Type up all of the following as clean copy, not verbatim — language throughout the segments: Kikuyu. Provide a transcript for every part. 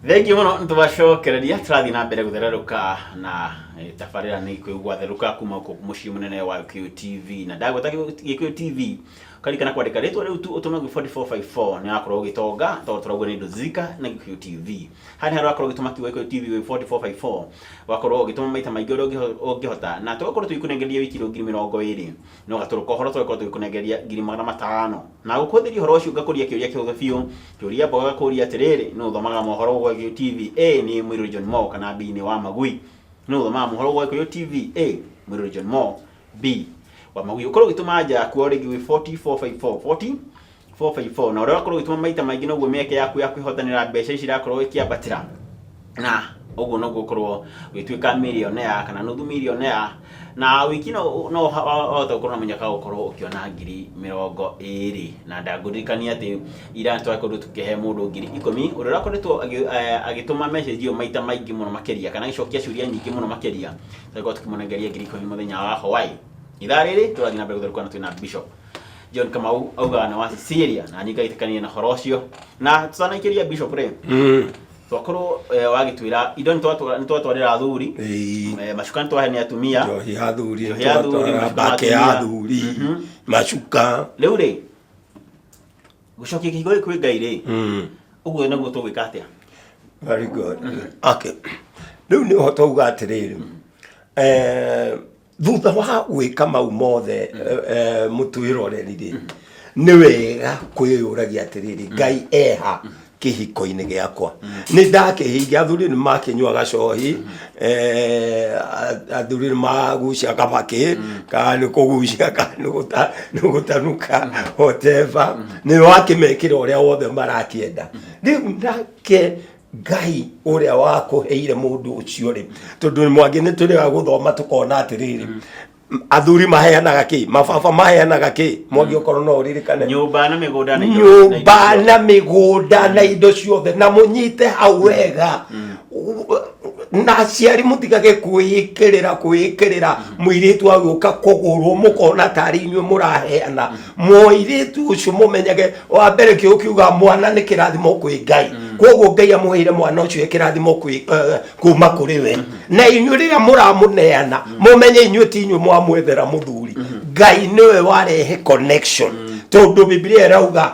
Thengiũ mũno nĩ tũbacokereria tũrathiĩ na mbere gũthererũka na tabarĩra nĩ Gĩkũyũ gwatherũka kuma gũkũ mũciĩ mũnene wa Gĩkũyũ TV. Na ndagweta Gĩkũyũ TV ũkaririkana kwandĩka rĩtwa rĩu tu ũtũme gwĩ 4454 nĩ wakorwo ũgĩtonga tondũ tũrauga nĩ Ndũzika na Gĩkũyũ TV. Haha nĩ harĩa ũrakorwo ũgĩtũma kiugo Gĩkũyũ TV gwĩ 4454 ũgakorwo ũgĩtũma maita maingĩ ũrĩa ũngĩhota na tũgakorwo tũgĩkũnengeria wiki ĩno 20,000 no gatũrũ ka ũhoro tũgakorwo tũgĩkũnengeria 500,000. Na gũkũhũthĩria ũhoro ũcio ngakũria kĩũria kĩhũthũ biũ. Kĩũria mboga gakũria atĩrĩrĩ, nũ ũthomaga mohoro gwa Gĩkũyũ TV? A nĩ Mũirũrĩ John Mo kana B nĩ Wamagui? Nũ ũthomaga mohoro gwa Gĩkũyũ TV? A Mũirũrĩ John Mo, B Wamagui. Ũkorwo ũgĩtũma anja yaku o rĩngĩ gwĩ 40454 40454 na ũrĩa wakorwo ũgĩtũma maita maingĩ noguo mĩeke yaku ya kwĩhotanĩra mbeca ici irakorwo ĩkĩambatĩra, na ũguo noguo ũkorwo ũgĩtuĩka millionaire kana nuthu millionaire. Na wiki no no wahota gũkorwo na mũnyaka wa gũkorwo ũkĩona 20,000. Na ndangũririkania atĩ ira twakorirwo tũkĩhe mũndũ 10,000 ũrĩa ũrakoretwo agĩtũma message ĩyo maita maingĩ mũno makĩria kana agĩcokia ciũria nyingĩ mũno makĩria, twakorwo tũkĩmũnengeria 10,000 mũthenya wa Hawaii. Ithaa rĩrĩ tũrathiĩ na mbere gũtherũka na twĩna Bishop John Kamau augaga nĩ wa Cecilia na niĩ ngaitĩkania na ũhoro ũcio. Na tũtanaikĩria Bishop rĩ, twakorwo wagĩtwĩra indo nĩ twatwarĩra athuri, macuka nĩ twahe nĩ atumia, njohi ya athuri, njohi ya athuri, twatwara macuka ma mbakĩ ya atumia. Athuri, macuka. Rĩu rĩ, gũcokia kĩhingo gĩkĩ kwĩ Ngai rĩ, ũguo naguo tũgwĩka atĩa? Very good. Okay, rĩu nĩ ũhota uga atĩrĩrĩ, thutha wa gwĩka mau mothe, mũtwĩroreri rĩ, nĩ wega kwĩyũragia atĩrĩrĩ, Ngai eha kĩhiko-inĩ gĩakwa? Nĩ ndakĩhingia? Athuri nĩ makĩnyua gacohi, athuri nĩ magucia kabakĩ, kana nĩ kũgucia kana nĩ gũtanuka, whatever, nĩ wakĩmekĩra ũrĩa wothe marakĩenda. Rĩu nake Ngai ũrĩa wakũheire mũndũ ũcio rĩ, tondũ mwangi nĩ tũrĩaga gũthoma tũkona atĩrĩrĩ, athuri maheanaga kĩ, mababa maheanaga kĩ, mwangi okorwo no ũririkane? Nyũmba na mĩgũnda na indo nyũmba na mĩgũnda na indo ciothe. Na mũnyite hau wega, na aciari mũtigage kwĩĩkĩrĩra mũirĩtu agĩũka kũgũrwo mũkona tarĩ inyuĩ mũraheana mũirĩtu ũcio. Mũmenyage wa mbere kĩo kiuga mwana nĩ kĩrathimo kwĩ Ngai. Koguo Ngai amũheire mwana ũcio e kĩrathimo kwĩ kuma kũrĩ we. Na inyuĩ rĩrĩa mũramũneana, mũmenye inyuĩ ti inyuĩ mwamwethera mũthuri, Ngai nĩwe warehe connection, tondũ Biblia ĩrauga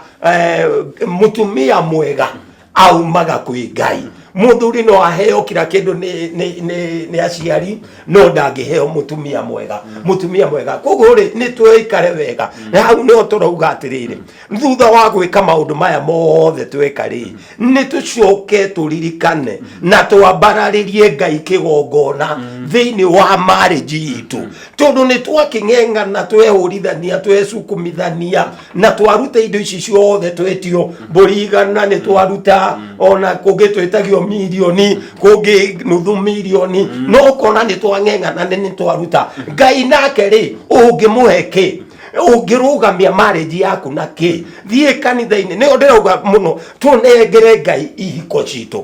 mũtumia mwega aumaga kwĩ Ngai. Mũthuri no aheo kila kĩndũ nĩ aciari, no ndangĩheo mũtumia mwega, mũtumia mwega. Koguo rĩ, nĩ twĩikare wega na hau nĩho tũrauga atĩrĩrĩ, thutha wa gwĩka maũndũ maya mothe tweka rĩ, nĩ tũcoke tũririkane na twambararĩrie Ngai kĩgongona thĩinĩ wa marriage itũ, tondũ nĩ twakĩng'eng'ana, twehũrithania, twecukumithania na twaruta indo ici ciothe twetio mbũri 100, nĩ twaruta ona kũngĩ twĩtagio mirioni, kũngĩ nuthu mirioni, no ũkona nĩ twang'eng'ana, nĩ twaruta. Ngai nake rĩ, ũngĩmũhe kĩ? Ũngĩrũgamia marriage yaku na kĩ? Thiĩ kanitha-inĩ. Nĩyo ndĩrauga mũno, tũnengere Ngai ihiko citũ.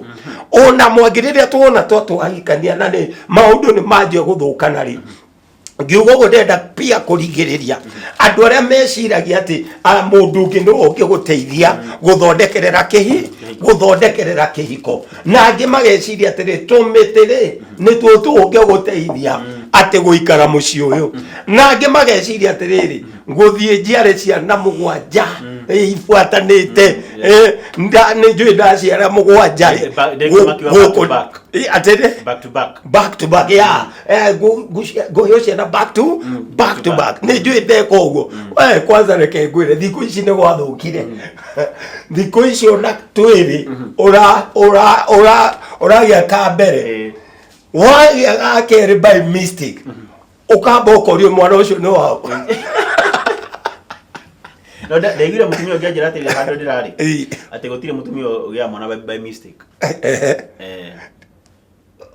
Ona mwangi rĩrĩa tuona twatwahikania na nĩ maũndũ nĩ manjia gũthũkana rĩ, ngiuga ũguo ndĩrenda pia kũrigĩrĩria andũ arĩa meciragia atĩ mũndũ ũngĩ nĩwe ũngĩgũteithia gũthondekerera kĩhiko, na angĩ mageciria atĩrĩ, tũmĩtĩ rĩ, nĩtuo tũngĩgũteithia atĩ gũikara mũciĩ ũyũ, na angĩ mageciria atĩrĩrĩ, gũthiĩ njiare ciana 7 ibuatanĩte, nĩ njũĩ ndaciara 7 rĩ, Ndĩngĩ makiuga back to gũkũ- back. Atĩrĩ, Back to back. Back to back, yeah. Ngũheo ciana back to back to back, nĩ njũĩ ndeka ũguo. Kwanza reke ngwĩre, thikũ ici nĩ gwathũkire. Thikũ ici ona twĩrĩ ũra ũra ũra ũragĩa ka mbere, wagĩa ga kerĩ by mistake, ũkamba ũkorio mwana ũcio nĩ wao. No ndaiguire mũtumia ũngĩ anjĩra atĩrĩ handũ ndĩrarĩ atĩ gũtirĩ mũtumia ũgĩaga mwana by mistake.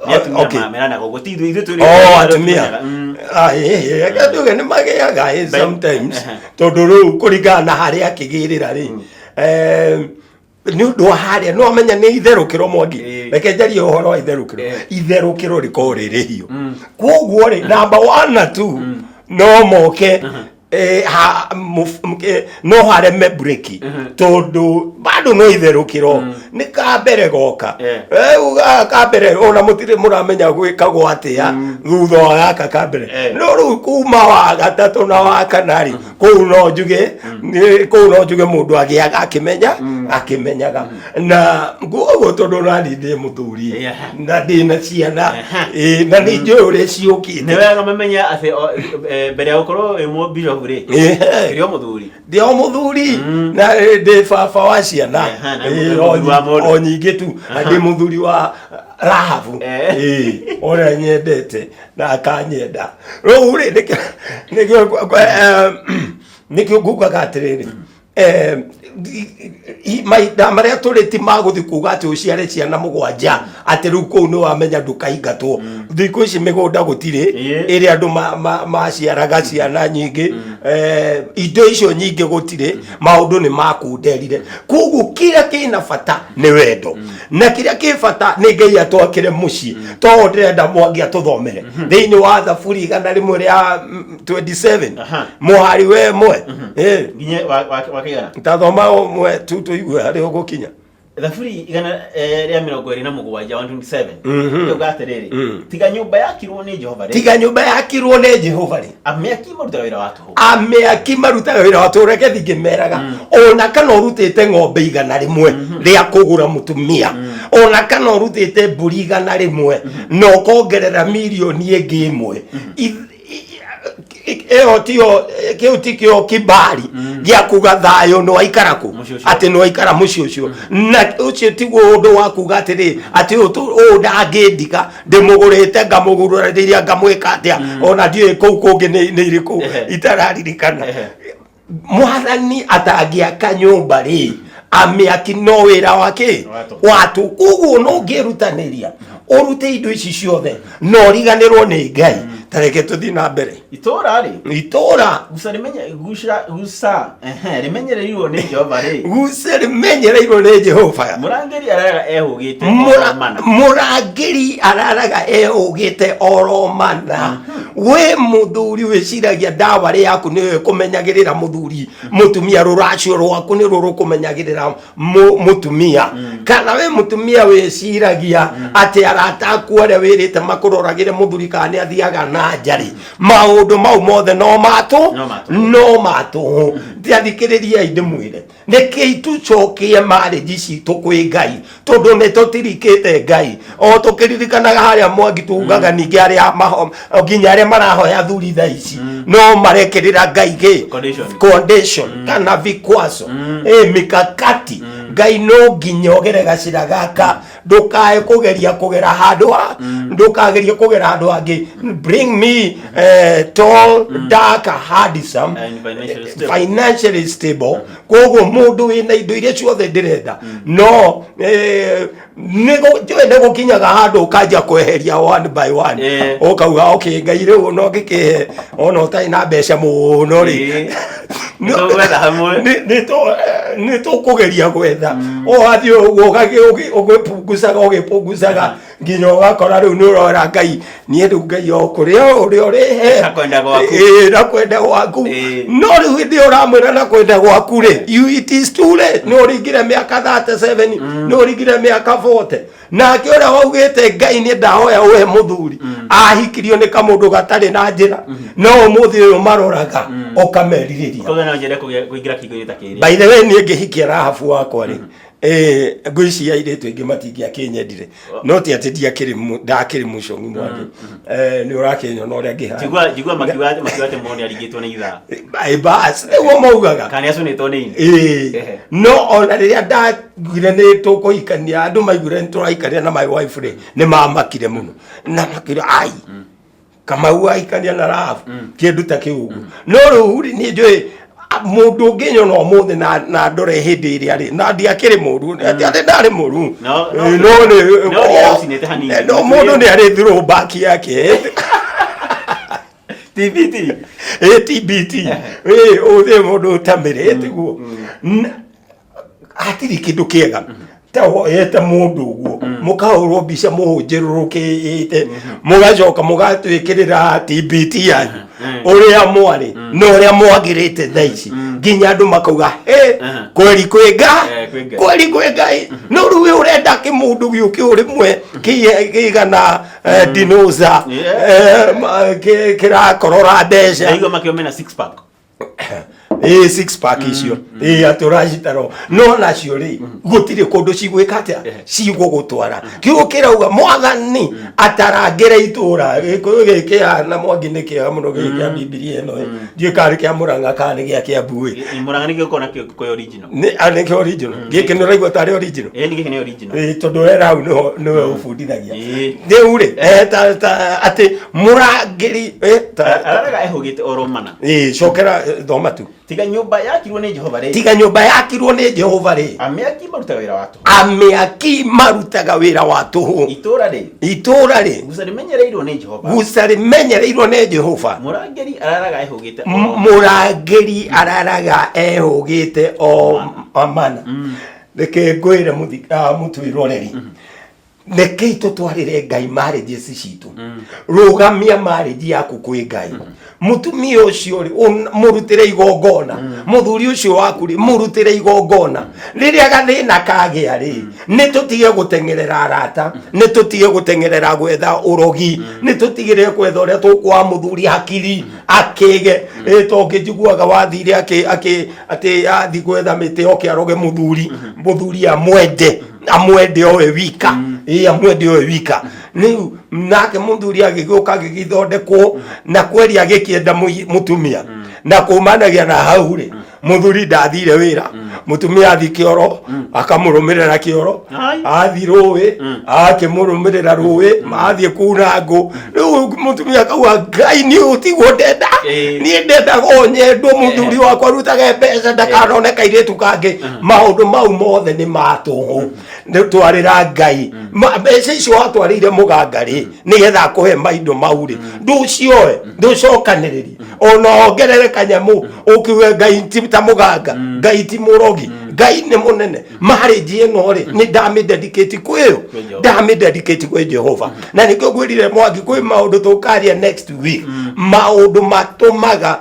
Nĩ atumia meranaga ũguo, ti ithuĩ tũrĩ Oh, ithuĩ atumia. tũmenyaga. Ah, ĩ, tuge nĩ magĩaga sometimes, tondũ rĩu kũringana na harĩa akĩgĩrĩra rĩ, nĩ ũndũ wa harĩa no amenya nĩ itherũkĩro. Mwangi, reke njarie ũhoro wa itherũkĩro. Itherũkĩro rĩkoragwo rĩ rĩhiũ, koguo rĩ, namba one na two no moke. No hareme breki tondu bado no itherukiro ni ka mbere goka. Rĩu gaka ka mbere ona mũtirĩ mũramenya gwĩkagwo atĩa thutha wa gaka ka mbere. No rĩu kuma wa gatatũ na wa kana rĩ, kũu no njuge kũu no njuge mũndũ agĩaga akĩmenya akĩmenyaga na koguo tondũ nani ndĩ mũthuri na ndĩ na ciana, na nĩ njũĩ ũrĩa ciũkĩte. Nĩ wega mamenya atĩ mbere ya gũkorwo wĩ mũbishop rĩ, kĩrĩ o mũthuri. Ndĩ o mũthuri na ndĩ baba wa ciana. Ehe, na mũthuri wa mũndũ. O nyingĩ tu, na ndĩ mũthuri wa Rahabu, ũrĩa nyendete na akanyenda. Rĩu rĩ, nĩkĩo ngugaga atĩrĩrĩ, mahinda marĩa tũrĩ ti magũthiĩ kuga atĩ ũciare ciana mũgwanja atĩ rĩu kũu nĩ wamenya ndũkaingatwo. Thikũ ici mĩgũnda gũtirĩ ĩrĩa andũ maciaraga ciana nyingĩ, indo icio nyingĩ gũtirĩ, maũndũ nĩ makunderire. Koguo kĩrĩa kĩna bata nĩ wendo, na kĩrĩa kĩ bata nĩ Ngai atwakĩre mũciĩ. To ndĩrenda Mwangi atũthomere thĩinĩ wa Thaburi 127 mũhari we ĩmwe. Nginye wa kĩgana. Tathoma ũmwe tu tũigue harĩa ũgũkinya. Thaburi 127, 127, ĩuga atĩrĩrĩ, tiga nyũmba yakirwo nĩ Jehova rĩ, tiga nyũmba yakirwo nĩ Jehova rĩ, amĩaki marutaga wĩra wa tũhũ. Amĩaki marutaga wĩra wa tũhũ. Reke thingĩmeraga, ona kana ũrutĩte ng'ombe 100 rĩa kũgũra mũtumia, ona kana ũrutĩte mbũri 100 na ũkongerera mirioni ĩngĩ ĩmwe, ĩyo tiyo, kĩu tikĩo kibali gĩa kuga thayũ nĩ waikara kũ. Mũciĩ ũcio. Atĩ nĩ waikara mũciĩ ũcio, na ũcio tiguo ũndũ wa kuga atĩrĩ atĩ ũyũ ũyũ ndangĩndiga, ndĩmũgũrĩte ngamũgũrĩrĩria ngamwĩka atĩa, ona ndiũĩ kũu kũngĩ nĩ irĩkũ itararirikana. Mwathani atangĩaka nyũmba rĩ, amĩaki no wĩra wake Wa tũhũ. Watu koguo no ũngĩrutanĩria ũrute indo ici ciothe na ũriganĩrwo nĩ Ngai. Ta reke tũthiĩ na mbere. Itũũra rĩ, itũũra, guca rĩmenye guca guca ehe rĩmenyereirwo nĩ Jehova rĩ, guca rĩmenyereirwo nĩ Jehova, mũrangĩri araraga ehũgĩte oro mana. Mũrangĩri araraga ehũgĩte oro mana. Wĩ mũthuri wĩciragia ndawarĩ yaku nĩyo ĩkũmenyagĩrĩra mũthuri mũtumia, rũracio rwaku nĩ rũrũkũmenyagĩrĩra mũtumia, kana wĩ mũtumia wĩciragia atĩ arata aku arĩa wĩrĩte makũroragĩre mũthuri kana nĩ athiaga na nja rĩ, maũndũ mau mothe no matũ. No matũ. No matũ. Ndiathikĩrĩriai ndĩmwĩre nĩkĩi, tũcokie marriage citũ kwĩ Ngai, tondũ nĩ tũtirikĩte Ngai. O tũkĩririkanaga harĩa Mwangi tugaga, ningĩ arĩa nginya arĩa marahoya thuri thaa ici no marekĩrĩra Ngai gĩ Condition. Condition kana vikwazo, mikakati. Ngai no nginya ũgere gacĩra gaka, ndũkae kũgeria kũgera handũ ha ndũkagerie kũgera handũ hangĩ. Bring me tall, dark, handsome and financially stable. Financially stable. Koguo mũndũ wĩna indo iria ciothe ndĩrenda, no njũĩ nĩ gũkinyaga handũ ũkanjia kweheria one by one, ũkauga, okay Ngai, rĩu no ngĩkĩhe ona ũtarĩ na mbeca mũno rĩ. Nĩtũgwetha hamwe. Nĩ tũkũgeria gwetha, ũgathiĩ ũguo ũgĩpungucaga ũgĩpungucaga nginya ũgakora rĩu nĩ ũrora Ngai, niĩ rĩu Ngai o kũrĩa ũrĩa ũrĩhe. Na kwenda gwaku. Ĩĩ, na kwenda gwaku. No rĩu hĩndĩ ĩyo ũramwĩra na kwenda gwaku rĩ, it is too late. Nĩ ũringire mĩaka 37, nĩ ũringire mĩaka 40, nake ũrĩa waugĩte Ngai nĩ ndahoya ũhe mũthuri ahikirio nĩ kamũndũ gatarĩ na njĩra, no ũmũthĩ ũyũ maroraga ũkamerirĩria. Koguo no nyende kũingĩra kĩhiko-inĩ ta kĩrĩa. By the way, niĩ ngĩhikia Rahabu wakwa rĩ, ngwĩciria airĩtu aingĩ matingĩakĩnyendire, no ti atĩ ndiakĩrĩ ndakĩrĩ mũcong'i. Mwangi, nĩ ũrakĩnyona ũrĩa ngĩhana. Njigua makiuga atĩ mũndũ nĩaringĩtwo nĩ ithaa. Bas nĩguo maugaga. Kana nĩacũnĩtwo nĩ ini. Ĩĩ. No ona rĩrĩa ndaugire nĩ tũkũhikania, andũ maiguire nĩ tũrahikania na my wife rĩ, nĩ mamakire mũno na makĩra ai Kamau ahikania na Rahabu, kĩndũ ta kĩu ũguo. No rĩu rĩ, niĩ njũĩ mũndũ ũngĩnyona ũmũthĩ na ndore hĩndĩ ĩrĩa rĩ, na ndiakĩrĩ mũru, ti atĩ ndarĩ mũru. No No nĩ no nĩarũcinĩte hanini. No mũndũ nĩ arĩ throwback yake. TBT. Ĩ TBT ĩ ũthĩ mũndũ ũtamĩrĩ tiguo hatirĩ kĩndũ kĩega. Ta woete mũndũ ũguo, mũkahũrwo mbica mũhũnjĩrũrũkĩte, mũgacoka mũgatwĩkĩrĩra TBT yanyu ũrĩa mwarĩ na ũrĩa mwagĩrĩte thaa ici, nginya andũ makauga, "Hĩ, kweri kwĩ nga." Eh, kwĩ Ngai. Kweri kwĩ Ngai. No rĩu we ũrenda kĩmũndũ gĩũke o rĩmwe kĩigana dinosa, kĩrakorora mbeca. Ndaigua makĩo mena six pack. Ĩ, six pack icio ĩ, atĩ ũracitaro no nacio rĩ, gũtirĩ kũndũ cigwĩka atĩa, cigũgũtwara. Kiugo kĩrauga Mwathani atarangĩre itũra. Gĩkũyũ gĩkĩ hana Mwangi nĩ kĩega mũno, gĩkĩ kĩa Bibilia ĩno ĩ. Ndiũĩ kana nĩ kĩa Mũrang'a kana nĩ gĩa Kĩambu ĩ. Mũrang'a nĩ gĩkoragwo na kĩo original. Nĩ a, nĩ kĩa original gĩkĩ, nĩ ũraigua tarĩ original. Ĩĩ, nĩ gĩkĩ nĩ original. Ĩ, tondũ wera hau nĩho nĩwe ũbundithagia. Ĩĩ. Rĩu rĩ, ta atĩ mũrangĩri Araraga ehũgĩte oro mana. Ĩ, cokera, thoma tu. Tiga nyũmba yakirwo nĩ Jehova rĩ, Tiga nyũmba yakirwo nĩ Jehova rĩ, amĩaki marutaga wĩra wa tũhũ. Amĩaki marutaga wĩra wa tũhũ. Itũũra rĩ, Itũũra rĩ, guca rĩmenyereirwo nĩ Jehova. Guca rĩmenyereirwo nĩ Jehova. Mũrangĩri araraga ehũgĩte oro mana. Mũrangĩri araraga ehũgĩte o mana. Reke ngwĩre mũtwĩroreri, rekei tũtwarĩre Ngai marriages citũ. Rũgamia marriage yaku kwĩ Ngai. Mũtumia ũcio rĩ, mũrutĩre igongona. Mũthuri ũcio waku rĩ, mũrutĩre igongona. Rĩrĩa gathĩna kagĩa rĩ, nĩ tũtige gũteng'erera arata, nĩ tũtige gũteng'erera gwetha ũrogi, nĩ tũtigĩre gwetha ũrĩa tũkwa mũthuri hakiri akĩge. Ĩ, to ngĩnjiguaga wathire akĩ akĩ atĩ athi gwetha mĩtĩ oke aroge mũthuri, mũthuri amwende, amwende owe wika. Ĩ, amwende owe wika. Rĩu nake mũthuri agĩgĩũka, agĩgĩthondekwo na kweri agĩkĩenda mũtumia, na kumanagia na hau rĩ, mũthuri ndathire wĩra, mũtumia athi kĩoro akamũrũmĩrĩra kĩoro. Ai. Athi rũĩ akĩmũrũmĩrĩra rũĩ, athiĩ kuna ngũ. Rĩu mũtumia akauga, "Ngai, niĩ ũtiguo ndenda." Ĩĩ. Niĩ ndendaga o nyendwo, mũthuri wakwa arutage mbeca, ndakanone kairĩtu kangĩ. Maũndũ mau mothe nĩ ma tũhũ. Nĩ twarĩra Ngai. Mbeca icio watwarĩire mũganga rĩ, nĩgetha akũhe maindo mau rĩ, ndũcioe, ndũcokanĩrĩrie, ona ongerere kanyamũ, ũkiuge Ngai ti ta mũganga, Ngai ti mũrogi, Ngai nĩ mũnene. Marriage ĩno rĩ, nĩ ndamĩ dedicate kwĩyo. Kwĩ Jehova. Ndamĩ dedicate kwĩ Jehova. Na nĩkĩo ngwĩrire Mwangi, kwĩ maũndũ tũkaria next week, maũndũ matũmaga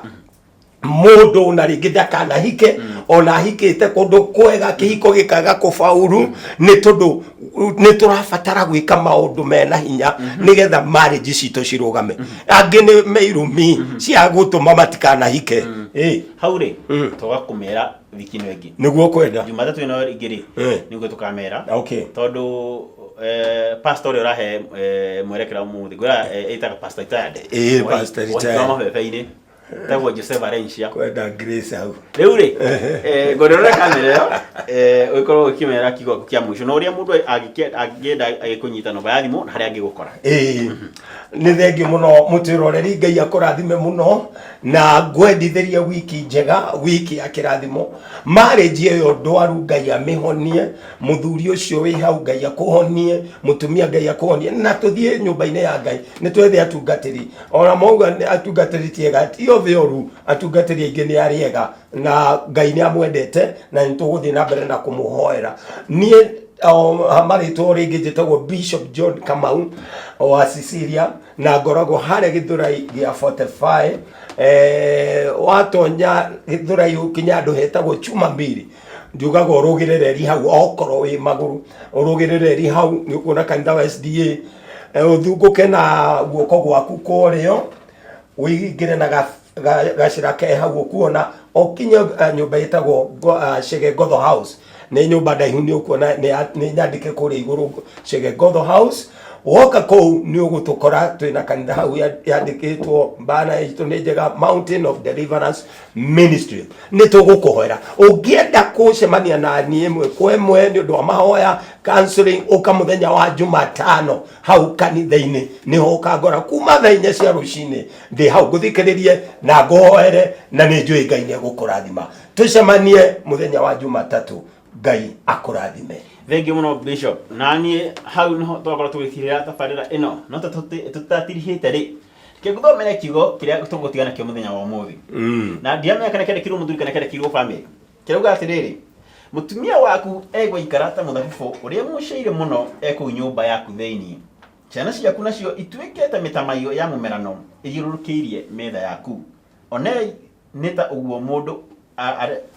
mũndũ na rĩngĩ ndakanahike, ona ahikĩte kũndũ kwega, kĩhiko gĩkaga kũbauru, nĩ tondũ nĩ tũrabatara gwĩka maũndũ mena hinya nĩgetha marriage citũ cirũgame. Angĩ nĩ meirumi cia gũtũma matikanahike. Ĩ. Hau rĩ, tũga kũmera wiki ĩno ĩngĩ. Nĩguo kwenda. Jumatatũ ĩno ĩngĩ rĩ, nĩguo tũkamera. Tondũ pastor ũrĩa ũrahe mwerekera ũmũthĩ ngwĩra, ĩtaga Pastor Retired. Ĩĩ, Pastor Retired. Wa mabebe-inĩ tagwo Joseph Valencia. Kwenda Grace hau. Rĩu rĩ, ngorora kamera ĩyo, ũgĩkorwo ũkĩmera kiugo kĩa mũico na ũrĩa mũndũ angĩenda agĩkũnyita namba ya thimũ na harĩa angĩgũkora. Ĩĩ, nĩ thengiũ mũno mũtwĩroreri. Ngai akũrathime mũno na ngwendithĩrie wiki njega, wiki ya kĩrathimo. Marriage ĩyo ndwaru, Ngai amĩhonie. Mũthuri ũcio wĩ hau, Ngai akũhonie. Mũtumia, Ngai akũhonie. Na tũthiĩ nyũmba-inĩ ya Ngai, nĩ twethe atungatĩri. Ona mauga nĩ atungatĩri ti ega, ti othe oru, atungatĩri aingĩ nĩ arĩ ega na Ngai nĩ amwendete, na nĩ tũgũthiĩ na mbere na kũmũhoera. Niĩ o, marĩtwa rĩngĩ njĩtagwo Bishop John Kamau wa Cecilia, na ngoragwo harĩa Gĩthũrai gĩa 45. Watonya Gĩthũrai, ũkinya andũ hetagwo Chuma Mbili, njugaga ũrũgĩrĩre hau, okorwo wĩ magũrũ ũrũgĩrĩre hau, nĩ ũkuona kanitha wa SDA. Ũthungũke na guoko gwaku kwa ũrĩo, ũingĩre na gacĩra ke hau, ũkuona ũkinye nyũmba ĩtagwo Chege Ngotho House. Nĩ nyũmba ndaihu, nĩ ũkuona nĩ nyandĩke kũrĩa igũrũ Chege Ngotho House. Woka kũu nĩ ũgũtũkora twĩna kanitha hau yandĩkĩtwo bana itũ nĩ njega, Mountain of Deliverance Ministry. Nĩ tũgũkũhoera. Ũngĩenda kũcemania na niĩ ĩmwe kwa ĩmwe nĩ ũndũ wa mahoya, counseling, ũka mũthenya wa Jumatano hau kanitha-inĩ, nĩho ũkangora kuma thaa 4 cia rũcinĩ. Ndĩ hau ngũthikĩrĩrie na ngũhoere, na nĩ njũĩ Ngai nĩ egũkũrathima. Tũcemanie mũthenya wa Jumatatũ. Ngai akũrathime. Thengiũ mũno, Bishop. Na niĩ hau nĩho twakorwo tũgĩtirĩra tabarĩra ĩno, no tũtatirihĩte rĩ, reke ngũthomere kiugo kĩrĩa tũgũtiga nakĩo mũthenya wa ũmũthĩ. Na ndiramenya kana kĩandĩkirwo mũthuri kana kĩandĩkirwo family. Kĩrauga atĩrĩrĩ, Mũtumia waku egũikara ta mũthabibũ ũrĩa mũcaire mũno e kũu nyũmba yaku thĩinĩ. Ciana ciaku nacio ituĩke ta mĩtamaiyũ ya mũmerano ĩthiũrũrũkĩirie metha yaku. Onei, nĩ ta ũguo mũndũ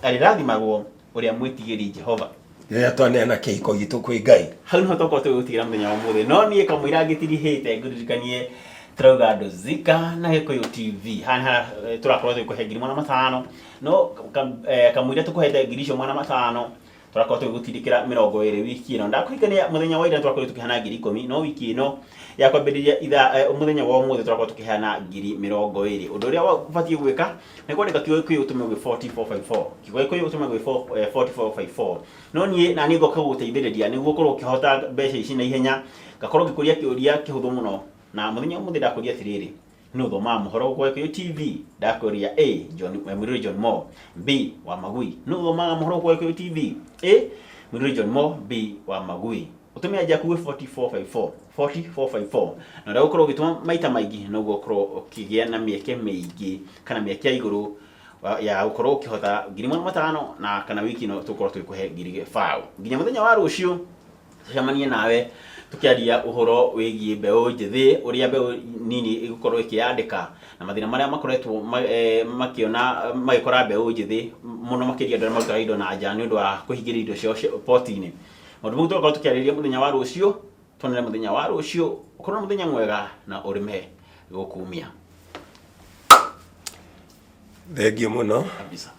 arĩrathimagwo ũrĩa mwĩtigĩri Jehova. Rĩrĩa twaneana kĩhiko gitũ kwĩ Ngai. Hau nĩho twakorwo tũgĩgũtigĩra mũthenya wa ũmũthĩ. No niĩ kamũira ngĩtirihĩte ngũririkanie tũrauga andũ Zika na Gĩkũyũ TV. Haha nĩ harĩa tũrakorwo tũgĩkũhe 500,000. No kamũira tũkũhete 5,500 tũrakorwo tũgĩgũtindĩkĩra 20 wiki ĩno. Ndakũririkania mũthenya wa ira tũrakorwo tũkĩheana 10,000, no wiki ĩno ya kwambĩrĩria ithaa mũthenya wa ũmũthĩ tũrakorwo tũkĩheana 20,000. Ũndũ ũrĩa ũbatiĩ gwĩka nĩ kwandĩka kiugo Gĩkũyũ ũtũme gwĩ 4454. Kiugo Gĩkũyũ ũtũme gwĩ 4454. No niĩ na niĩ ngoka gũgũteithĩrĩria nĩguo ũkorwo ũkĩhota mbeca ici na ihenya, ngakorwo ngĩkũria kĩũria kĩhũthũ mũno. Na mũthenya wa ũmũthĩ ndakũria atĩrĩrĩ, nũ ũthomaga mohoro gũkũ Gĩkũyũ TV? Ndakũria A, John, Mũirũrĩ John Mo, B, Wamagui. Nũ ũthomaga mohoro gũkũ Gĩkũyũ TV? A, Mũirũrĩ John Mo, B, Wamagui. Ũtũme anja yaku gwĩ 4454, 4454. Na ũrĩa ũgũkorwo ũgĩtũma maita maingĩ noguo ũkorwo ũkĩgĩa na mĩeke mĩingĩ kana mĩeke ya igũrũ ya gũkorwo ũkĩhota 500,000 na kana wiki ĩno tũgũkorwo tũgĩkũhe 0. Nginya mũthenya wa rũciũ tũcemanie nawe tũkĩaria ũhoro wĩgiĩ mbeũ njĩthĩ, ũrĩa mbeũ nini ĩgũkorwo ĩkĩyandĩka na mathĩna marĩa makoretwo makĩona magĩkora mbeũ njĩthĩ mũno makĩria andũ arĩa marutaga indo na nja nĩ ũndũ wa kũhingĩria indo ciao poti-inĩ. Maũndũ mau tũgakorwo tũkĩarĩrĩria mũthenya wa rũciũ, tuonane mũthenya wa rũciũ, ũkorwo na mũthenya mwega na ũrĩme gũkumia. Thengiũ mũno. Kabisa.